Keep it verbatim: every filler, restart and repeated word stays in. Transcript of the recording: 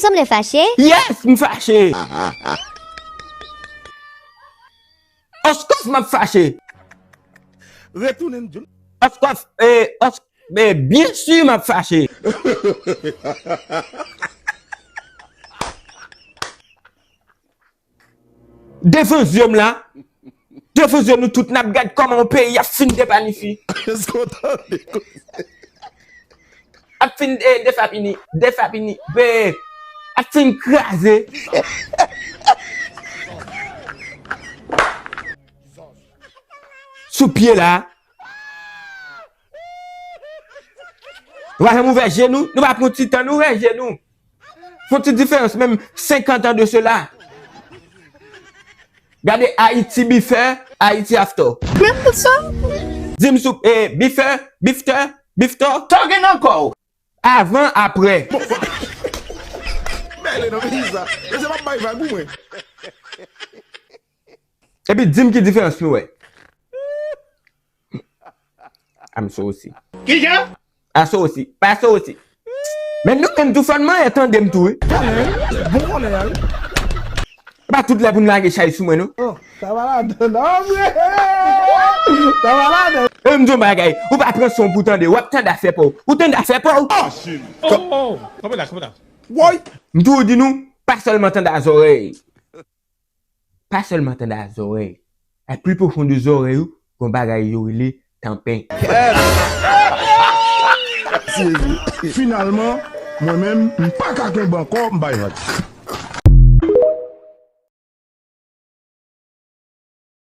Sanble fache? Yes, m fache. Oskòf, m ap fache. Retounen m di w. Oskòf, eh, Oskòf, eh, byen si m ap fache. Devan zye m la, devan zye nou tout, n ap gad kòman yon peyi ap fin deplanifye. Èske w tande koze? Ap fin, eh, defapini, defapini, be, ap fin kraze. Sou pye la. Nou pa janm ouvè je nou, nou pa pran ti tan nou ouvè je nou. Fon ti diferans, menm senkant an de sela. Gade Haiti before, Haiti after. Men pou sa. Di m sou, eh, before, before, before. Talking nan kò w. Avan, aprè. Bèle nan peyi sa. Mesye, m ap bay vag ou mwen. Epi di m ki diferans nou wè. I'm so aussi. Kijan? Aso osi, pa so osi. Men nou menm tou fò n manyen tande m tou wi. Bon vòlè a wi. E pa tout lè pou n lage chay sou mwen non. Oh, sa va ladan non vre. Sa va ladan. E m di yon bagay, ou pa pran son pou tande, w ap tande afè pa w. Ou tande afè pa w. Oh, oh, oh. Kanpe la, kanpe la. Woy. M toujou di nou, pa sèlman tande a zòrèy. Pa sèlman tande a zòrèy. A pli pwofon de zòrèy ou, gon bagay yo rele tanpen. Finalman, mwen menm, m pa ka kenbe ankò, m bay vag.